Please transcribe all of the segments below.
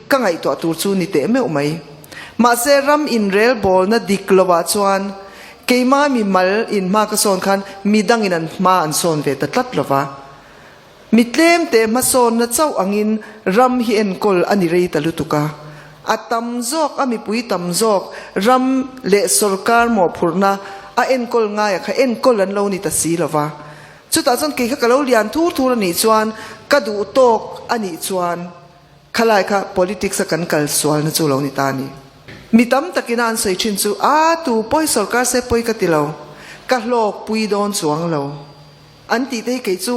ka ngaihtuah tur chu ni teh meuh mai. Mahse ram inrelbawlna dik lovah chuan keimah mi mal in hma ka sawn khan midangin an hma an sawn ve ta tlat lova. Mi tlemte hmasawnna chauh angin ram hi enkawl a ni rei ta lutuk a. A tam zawk, a mipui tam zawk ram leh sorkar mawhphurhna a enkawl ngaia kha enkawl an lo ni ta si lova. Chutah chuan kei kha ka lo lian thur thur a nih chuan ka duh tawk a nih chuan khalai kha politics a kan kal sualna chu lo ni ta a ni. Mi tam takin a an sawi thin chu, A tu pawi sorkar se pawi ka ti lo, ka hlawkpui dawn chuang lo. An tih te hi kei chu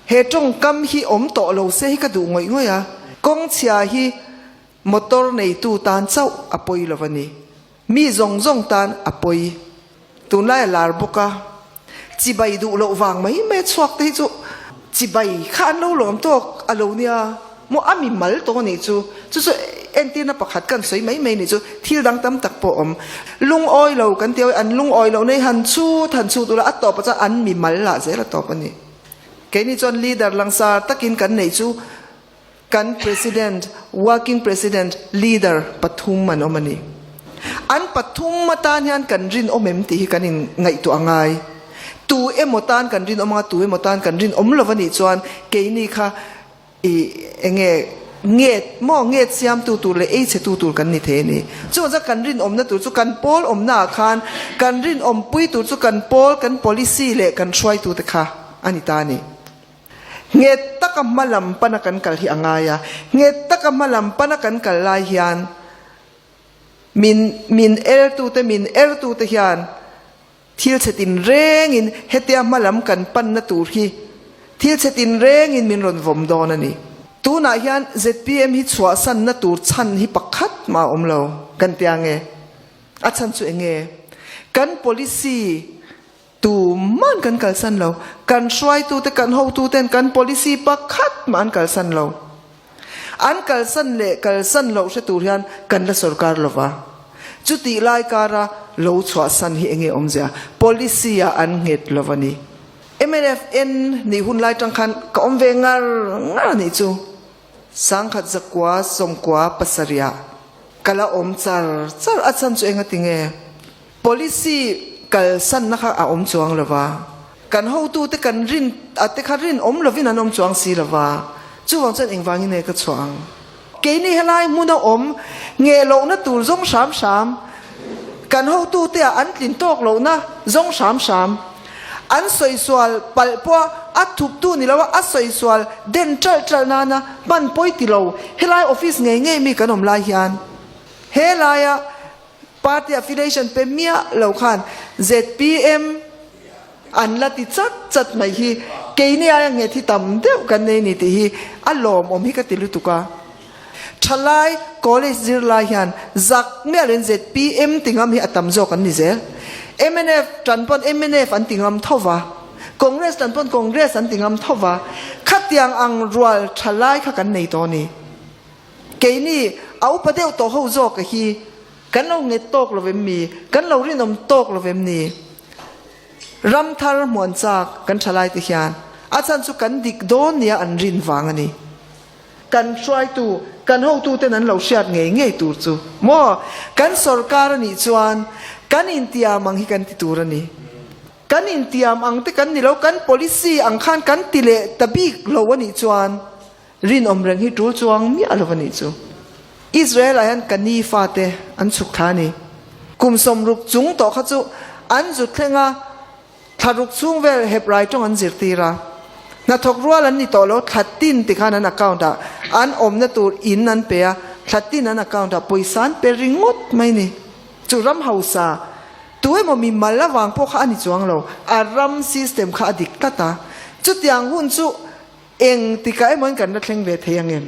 he tawngkam hi awm tawh lo se hi ka duh ngawih ngawih a, kawng chhia hi motor neitu tan chauh a pawi lo a ni. Mi zawng zawng tan a pawi. Tunlai a lar bawk a, chibai duh loh vang mai mai a chhuak te hi chu chibai kha an lo lawm tawk a lo nia. Maw a mi mal tawh a nih chu, chu chu entirna pakhat kan sawi mai mai nih chu, thil dang tam tak pawh a awm. Lungawi lo kan ti a, an lungawi loh nei han chhut han chhut ula a tawp ah chuan an mi mal lah zel a tawp a ni. Keini chuan leader langsar takin kan neih chu kan president, working president, leader pathum an awm a ni. An pathum atan hian kan rinawm em tih hi kan in ngaihtuah a ngai. Tu emaw tan kan rinawm anga tu emaw tan kan rinawm lo a nih chuan keini kha I enge nget maw nget siamtu tur leh ei chhetu tur kan ni thei a ni. Chuvang chuan kan rinawmna tur chu kan pawl awmna ah khan kan rinawmpui tur chu kan pawl, kan policy leh kan hruaitute kha a ni ta a ni. Nget taka hma lam pana kan kal hi a ngai a, nget taka hma lam pana kan kal lai hian min min ertute min ertute hian Thil chhe tinrengin hetia hmalam kan panna tur hi thil chhe tinrengin min rawn vawm dawn a ni. Tunah hian zpm hi chhuahsanna tur chhan hi pakhat mah a awm lo kan tia nge? A chhan chu eng nge? Kan policy tuman kan kalsan lo. Kan hruaitute, kan hotuten kan policy pakhat mah an kalsan lo. An kalsan leh kalsan loh hre tur hian kan la sorkar lo va. Chutih lai kara lo chhuahsan hi enge awmzia? Policy ah an nghet lo a ni. Mnf en nih hun lai tang khan ka awm ve ngar ngar a nih chu. Sangkhat zakua sawmkua pasarih ah ka la awm char char a chhan chu enga tinge? Policy kalsanna kha a awm chuang lo va. Kan hotute kan rin a te kha rin awm lovin an awm chuang si lo va. Chuvang chuan engvangin nge ka chhuah ang? Keini helai hmuna awm nge lohna tur zawng hram hram, kan hotute ah an tlin tawk lohna zawng hram hram, an sawisual palh pawh a thuptu ni lo a, a sawisual den ṭalh ṭalh nana hman pawi ti lo helai office ngei ngei mi kan awm lai hian helaia party affiliation pe miah lo khan zpm An la ti chat chat mai hi keini aia nghet hi tam deuh kan nei ni tih hi a lawmawm hi ka ti lutuk a. Thalai college zirlai hian zak miah loin zpm ti ngam hi a tam zawk an ni zel. Mnf tan pawn mnf an ti ngam tho va, Congress tan pawn Congress an ti ngam tho va, khatiang ang rual thalai kha kan nei tawh a ni. Keini a upa deuh tawh ho zawk hi Kan lo nget tawk lo vem mi? Kan lo rinawm tawk lo vem ni? Ram thar hmuan chak kan tha lai te hian a chhan chu kan dik dawn nia an rin vang a ni. Kan hruaitu, kan hotu ten an lo hriat ngei ngei tur chu maw? Kan sorkar a nih chuan kan intiam ang hi kan ti tur a ni. Kan intiam ang te kan ni lo, kan policy ang khan kan ti leh ta bik lo a nih chuan Rinawm reng hi tul chuang miah lo a nih chu. Israel ah hian ka ni fate an chhuk thla a ni. Kum 60 chung tawh kha chu an zut thleng a, thla ruk chhung vel Hebrai tawng an zirtir a. Hnathawk rual an ni tawh lo, thla tin ti khan an account ah an awmna tur in an pe a, thla tin an account ah pawisa an pe ringawt mai ni. Chu ram hausa tu emaw mi mal avang pawh kha a ni chuang lo, a ram system kha a dik tlat a. Chutiang hun chu Eng tikah emaw in kan la thleng ve thei ang em?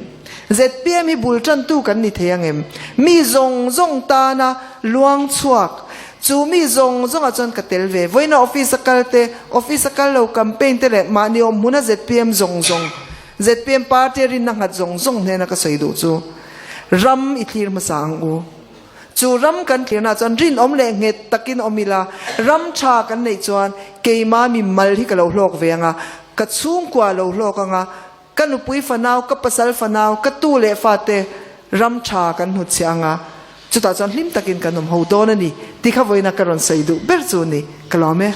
Zpm hi bul tantu kan ni thei ang em? Mi zawng zawng tana luang chhuak, chu mi zawng zawngah chuan ka tel ve. Vawiina office a kal te, office a kal lo campaign te leh mahni awm hmuna zpm zawng zawng, zpm party a rinna nghat zawng zawng hnena ka sawi duh chu ram i thlir hmasa ang u. Chu ram kan thlirnaah chuan rinawm leh nghet takin awm ila, ram tha kan neih chuan keima mi mal hi ka lo hlawk ve ang a, ka chhungkua lo hlawk ang a, ka nupui fanau, ka pasal fanau, ka tu leh fate Ram tha kan hnutchhiah anga chutah chuan hlim takin kan awm ho dawn a ni tih kha vawiina ka rawn sawi duh ber chu a ni. Ka lawm e.